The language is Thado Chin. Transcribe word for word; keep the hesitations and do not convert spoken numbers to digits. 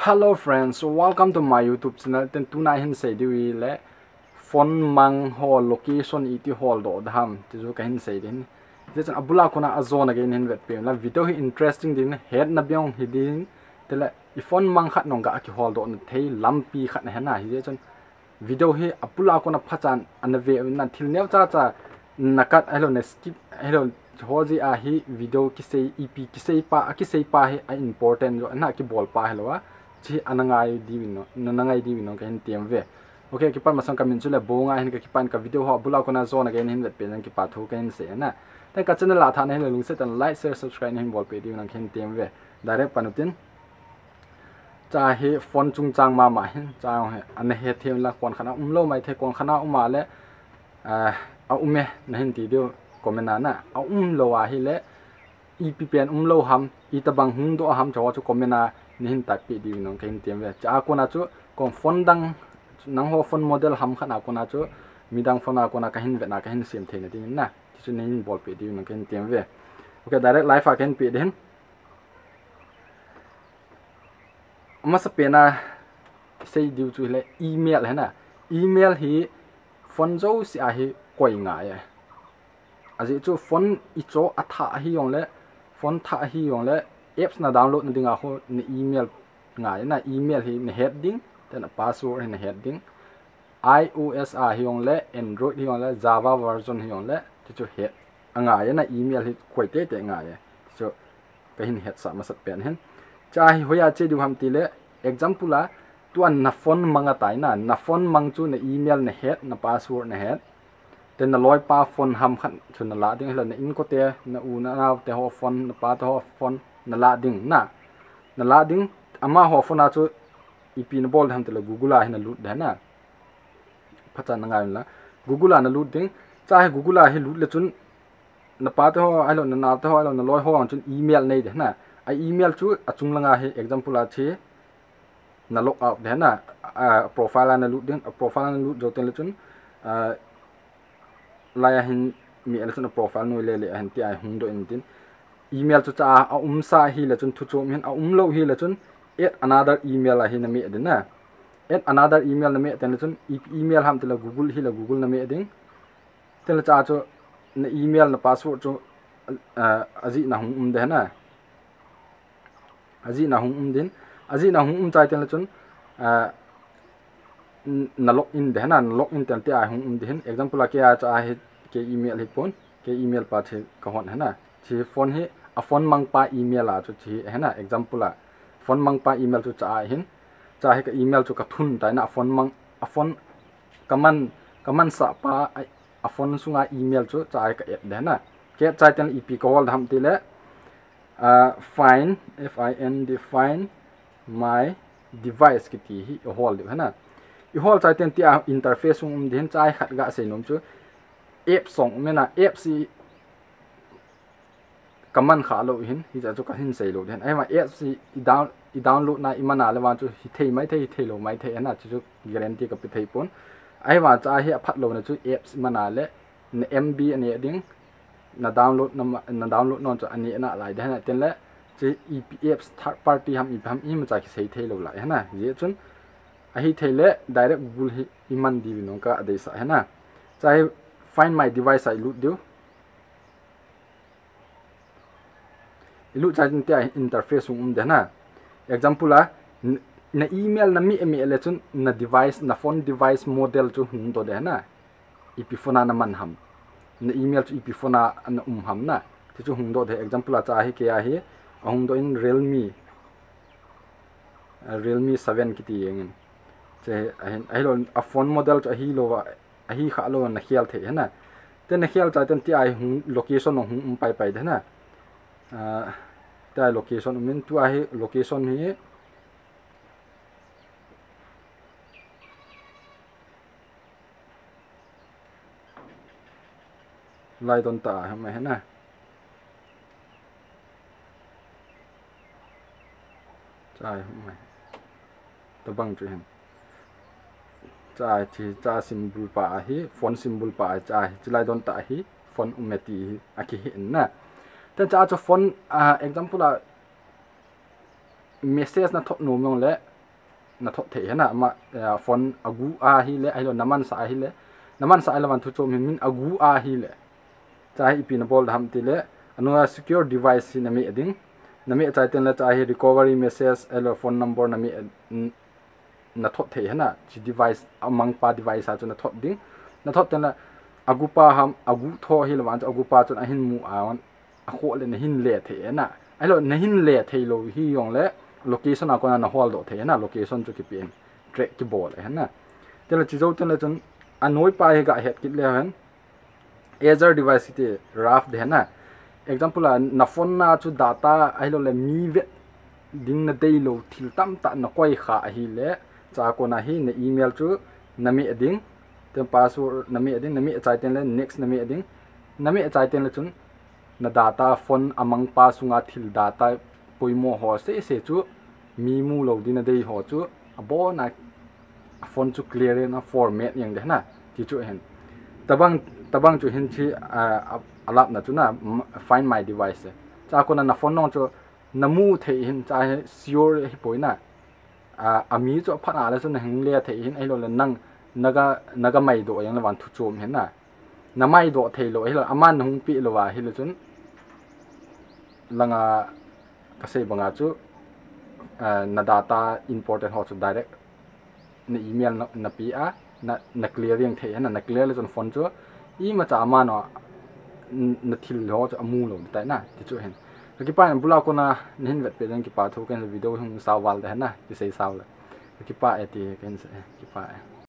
Hello friends, so welcome to my YouTube channel. Ten tuna hin sei diu le phone mang ho location iti holdoh ding ham ti chu kahin sei ding. Hijeh chun abula kona ajona gei hin vetpeh un lang, video hi interesting ding, hetna beh hi ding. Tele i phone mang khat nung ga kiholdoh na thei lampi khat na hena, hijeh chun video hi abula kona phachan ana ve un lang, thil neocha cha na cut ahilou na skip ahilou, hoji a hi video kisei, ipi kisei pa, akisei pa hi a important jo, ana kibol pa hilou a, chi ana ngai diu in, na, na ngai diu in kahin tem ve. Okay, kipat masang kamin chu le Bonga hin kakipan, ka video ho abula kona ajona gei hin vetpeh un lang kipa thu kahin sei na. Ten ka channel a athah na hile lungset tah in like, share, subscribe na hin bolpeh diu in kahin tem ve. Direct pan utin. Cha hi phone chungchang mama hin, cha hi ana hethem lang, kon khat a umlou maithei, kon khat a um a le, ah, a um e na hin ti diu, comment a na, a umlou a hile, ipi pen umlou ham, itobang hungdoh ham, chu chu comment a na hin typepeh diu in kahin tem ve. Cha a kona chu kon phone dang, nangho phone model ham khat a kona chu, midang phone a kona kahin vetna, kahin sem theina ding in na, ti chu na hin bolpeh diu in kahin tem ve. Okay, direct live a kahin pe ding. Amasapen a sei diu chu hile email hena. Email hi phone jouse a hi koi ngai e. Ajeh chu phone icho athah ahi jongle, phone thah ahi jongle, apps na download na dinga ho na email ngai e na, email hi na het ding, tena password hi na het ding. iOS a hi jongle, Android hi jongle, Java version hi jongle, ti chu het angai e na, email hi koi teitei ngai e. Ti chu kahin hetsah masat pen hin. Cha hi hoiya che diu ham tile, example a, tua na phone mang atai na, na phone mang chu na email na het, na password na het. Ten na loipa phone ham khat chu na la ding, hila na inkote, na u na naote ho phone, na pate ho phone na la ding na. Na la ding, amaho phone a chu ipi na bol ham tile Google a hi na lut ding na. Phachan na ngai un lang. Google a na lut ding. Cha hi Google a hi lut le chun, na pate ho ahilou, na naote ho ahilou, na loi ho chun email nei ding na. A email chu achung langa hi example a chi na log out ding na. A profile a na lut ding, a profile a na lut jou teng le chun, ah, lai a hin meh le chun a profile noi lele a hin tia hungdoh in tin. Email chu cha a umsa hile chun thu chom hin, a umlou hile chun add another email a hi na meh ding na. Add another email na meh teng le chun i-, email ham tile Google hile Google na meh ding. Tele cha chu na email na password chu, ah, ajih na hung um ding na. Ajih na hung um ding. Ajih na hung um chai teng le chun, ah, n-, na log in ding na, na log in teng tia hung um ding. Example a kei a cha hi kei email hi pon, kei email pa chi ka hon hena. Chi phone hi, a phone mang pa email a chu chi hena. Example a, phone mang pa email chu cha a hin. Cha hi ka email chu ka thun tai na, a phone mang, a phone ka man, ka mansah pa, a, a phone sunga email chu cha hi ka add ding na. Ka add chai teng le ipi ka hol ding ham tile, ah, find, F I N D, find my device kiti hi i hol diu hena. I hol chai teng tia interface hung um ding, cha hi khat ga sei nom chu apps hung um e na, apps hi ka man kha lou hin, hijeh chu kahin sei lou ding. Ahivang apps hi i down-, i download na i man a le vang chu hithei maithei, hithei lou maithei hena, chu chu guarantee ka pe thei pon. Ahivang cha hi aphat louna chu apps i man a le na M B a neh ding, na download na ma-, na download nom chu a neh nalai ding hena, teng le chi ipi apps, third party ham, ipi ham, imacha kisei thei lou lai hena. Hijeh chun ahithei le direct Google hi i man diu in ka deisah hena. Cha hi find my device a i lut diu. I lut chai teng tia interface hung um ding na. Example a, n-, na email na meh meh le chun na device, na phone device model chu hungdoh ding na. Ipi phone a na man ham. Na email chu ipi phone a na um ham na. Ti chu hungdoh ding. Example a cha hi kei a hi, a hungdoh in Realme, ah, Realme seven kiti jeng in. Che ahin, ahilou, a phone model chu ahilou va, ahi kha lou na khel thei hena. Teng na khel chai teng tia hung location hung um pai pai ding na. Ah, tia location um in, tua hi location hi lai don ta a hung um e hena. Cha hi hung um e. Tobang chu hin. Cha hi, cha symbol pa a hi, phone symbol pa a hi, cha hi, chilai don ta a hi, phone um e ti hi, akihen na. Teng cha chu phone, ah, example a, message na thot nom jong le, nathot thei hena, ama, eh, phone agu ahile, ahilou namansah ahile, namansah ahile van thuchom hin, min agu ahile. Cha hi ipi nabol ding ham tile, anunga secure device hi nameh ding. Nameh chai tengle cha hi recovery message, ahilou phone number nameh, n-, nathot thei hena, chi device, amangpa device a chu nathot ding. Nathot tengle, agupa ham, agu tho hile van chu agupa chun ahin mu a, akhoh le nahin le thei hena. Ahilou, nahin le theilou hijongle, location a kona naholdoh thei hena, location chu kipe in, track kibol hena. Tengle chijou tengle chun, anoipa hi gahet kit leu hen, Azure device kiti rough ding hena. Example a, naphone a chu data ahiloule mi vet ding nadeilou thil tamtah nakoi kha ahile, cha kona hi na email chu nameh ding, then password nameh ding, nameh chai tengle next nameh ding, nameh chai tengle chun na data phone amangpa sunga thil data poimo ho sese chu mi mulou ding nadei ho chu abona phone chu clear in a format jeng ding hena, ti chu ahin. Tobang, tobang chu hin chi, a, a, alapna chu na, m-, find my device. Cha kona naphone jong chu namu thei hin, cha hi sure hipoi na. A, ami chu aphat a le chu nahin le thei hin, ahiloule nang, naga, naga maidoh jengle van thuchom hin na. Namaidoh theilou ahile, aman nahung peh louva ahile chun, langa kasei banga chu, eh, na data important ho chu direct na email na, napeh a, na, na clear jeng thei hena, na clear le chun phone chu imacha amano, n-, nathil ho chu amulou ding tai na, ti chu ahin. Kakipah in abula kona nahin vetpeh jeh in kipah thu kahin sei, video hung sao val ding hena, kisei sao le. Kakipah e ti kahin sei, kipah e.